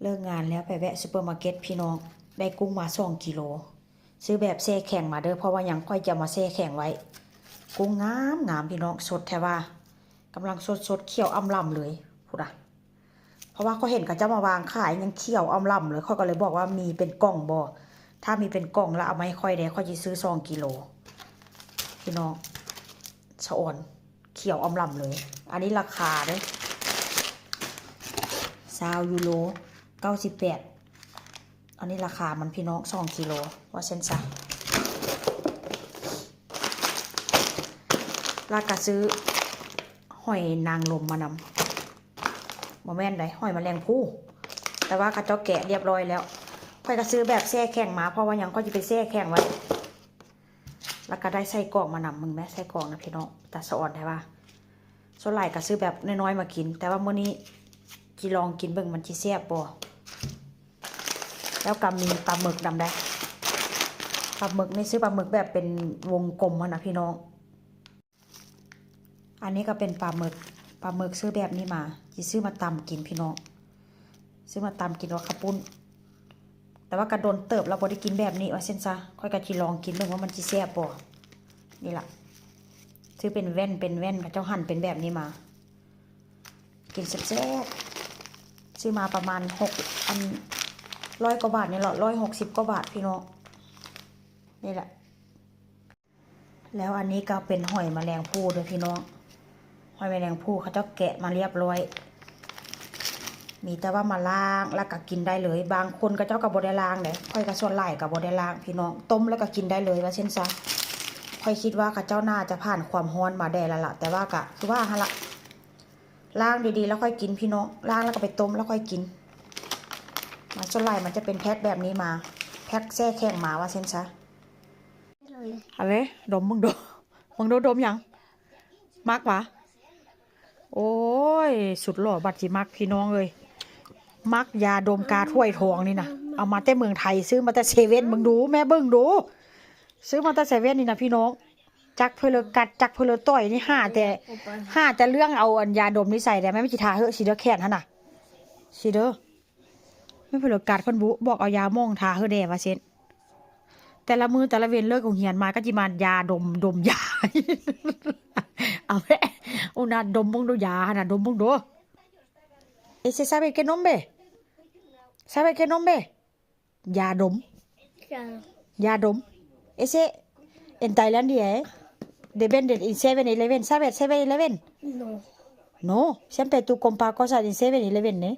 ເລີກງານແລ້ວໄປແວະຊຸບເປີມາເກັດພີ່ນ້ອງ ໄດ້ກຸ້ງມາສອງກິໂລ. ຊື້ແບບແຊ່ແຂງມາເດີ້ ເພາະວ່າຫຍັງ ຂ້ອຍຈະເອົາມາແຊ່ແຂງໄວ້. ກຸ້ງງາມໆ ພີ່ນ້ອງ ສົດແທ້ວ່າ ກຳລັງສົດໆ ຂຽວອ່ຳລ່ຳເລີຍພຸ້ນນະ. ເພາະວ່າຂ້ອຍເຫັນເຂົາເຈົ້າມາວາງຂາຍ ຍັງຂຽວອ່ຳລ່ຳເລີຍ. ຂ້ອຍກໍເລີຍບອກວ່າມີເປັນກ່ອງບໍ່? ຖ້າມີເປັນກ່ອງລະເອົາມາໃຫ້ຂ້ອຍແດ່ ຂ້ອຍຊິຊື້ສອງກິໂລ ພີ່ນ້ອງ. ສະອອນ ຂຽວອ່ຳລ່ຳເລີຍ. ອັນນີ້ລາຄາເດີ້ ຊາວຢູໂຣ ເກົ້າສິບແປດ. ອັນນີ້ລາຄາມັນພີ່ນ້ອງ ສອງກິໂລ ວ່າຊັ້ນຊະ. ແລ້ວກະຊື້ຫອຍນາງລົມມານຳ. ບໍ່ແມ່ນໃດ ຫອຍມະແລງພູ ແຕ່ວ່າເຂົາເຈົ້າແກະລຽບຮ້ອຍແລ້ວ. ຂ້ອຍກະຊື້ແບບແຊ່ແຂງມາ ເພາະວ່າຫຍັງ ຂ້ອຍຊິໄປແຊ່ແຂງໄວ້. ແລ້ວກະໄດ້ໄສ້ກອກມານຳ. ເບິ່ງແມ້ ໄສ້ກອກນະພີ່ນ້ອງ ຕາສະອອນແທ້ວ່າ. ສ່ວນຫຼາຍກະຊື້ແບບນ້ອຍໆມາກິນ ແຕ່ວ່າມື້ນີ້ຊິລອງກິນເບິ່ງມັນຊິແຊບບໍ່. ແລ້ວກະມີປາໝຶກນຳໄດ໋. ປາໝຶກນີ້ ຊື້ປາໝຶກແບບເປັນວົງກົມຫັ້ນນະພີ່ນ້ອງ. ອັນນີ້ກະເປັນປາໝຶກ ປາໝຶກຊື້ແບບນີ້ມາ ຊິຊື້ມາຕຳກິນພີ່ນ້ອງ. ຊື້ມາຕຳກິນກັບເຂົ້າປຸ້ນ. ແຕ່ວ່າກະດົນເຕີບລະບໍ່ໄດ້ກິນແບບນີ້ວ່າຊັ້ນຊະ. ຂ້ອຍກະຊິລອງກິນເບິ່ງວ່າມັນຊິແຊບບໍ່. ນີ້ລະ ຊື້ເປັນແວ່ນ ເປັນແວ່ນ ເຂົາເຈົ້າຫັ່ນເປັນແບບນີ້ມາ. ກິນແຊບໆ. ຊື້ມາປະມານຫົກ ອັນ ຮ້ອຍກວ່າບາດນີ້ລະ ຮ້ອຍຫົກສິບກວ່າບາດພີ່ນ້ອງ. ນີ້ລະ. ແລ້ວອັນນີ້ກະເປັນຫອຍມະແລງພູເດີ້ພີ່ນ້ອງ. ຫອຍມະແລງພູເຂົາເຈົ້າແກະມາລຽບຮ້ອຍ ມີແຕ່ວ່າມາລ້າງແລ້ວກະກິນໄດ້ເລີຍ. ບາງຄົນເຂົາເຈົ້າກະບໍ່ໄດ້ລ້າງເດ້ ຂ້ອຍກະສ່ວນຫຼາຍກະບໍ່ໄດ້ລ້າງພີ່ນ້ອງ. ຕົ້ມແລ້ວກະກິນໄດ້ເລີຍວ່າຊັ້ນຊະ. ຂ້ອຍຄິດວ່າເຂົາເຈົ້າໜ້າຈະຜ່ານຄວາມຮ້ອນມາແດ່ແລ້ວລະ ແຕ່ວ່າກະຄືວ່າຫັ້ນລະ ລ້າງດີໆແລ້ວຄ່ອຍກິນພີ່ນ້ອງ. ລ້າງແລ້ວກະໄປຕົ້ມແລ້ວຄ່ອຍກິນ. ມາ ສ່ວນຫຼາຍມັນຈະເປັນແພັກແບບນີ້ມາ ແພັກແຊ່ແຂງມາວ່າຊັ້ນຊະ. ເອົາເວີຍ ດົມເບິ່ງດູ ເບິ່ງດູ ດົມຫຍັງ? ມັກຫວາ? ໂອ້ຍ ສຸດຫຼໍ່ບັດຊິມັກພີ່ນ້ອງເອີຍ. ມັກຢາດົມກາຖ້ວຍທອງນີ້ນະ ເອົາມາແຕ່ເມືອງໄທ ຊື້ມາແຕ່ເຊເວັ່ນ. ເບິ່ງດູ ແມ່ເບິ່ງດູ ຊື້ມາແຕ່ເຊເວັ່ນນີ້ນະພີ່ນ້ອງ. ຈັກເພິ່ນເລີກັດ ຈັກເພິ່ນເລີຕ່ອຍນີ້ ຫາແຕ່ ຫາແຕ່ເລື່ອງເອົາອັນຢາດົມນີ້ໃສ່ແດ່. ແມ່ ແມ່ຊິທາເຮີະ ຊິເດີ ແຂນຫັ້ນນະ ຊິເດີ. ແມ່ ເພິ່ນເລີກັດ ເພິ່ນບອກເອົາຢາໝອງທາເຮີແດ່ວ່າຊັ້ນ. ແຕ່ລະມື້ແຕ່ລະເວັນເລີກໂຮງຮຽນມາກະຊິມາຢາດົມ ດົມຢາ. ເອົາແຫຼະ ອຸນາ ດົມເບິ່ງດູ ຢາຫັ້ນນະ ດົມເບິ່ງດູ. Ese sabe qué nombre? Sabe qué nombre? ຢາດົມ ຢາດົມ. Ese en Tailandia, eh, de venden en Seven Eleven. Sabe Seven Eleven? No. No, siempre tú compras cosas en Seven Eleven, eh.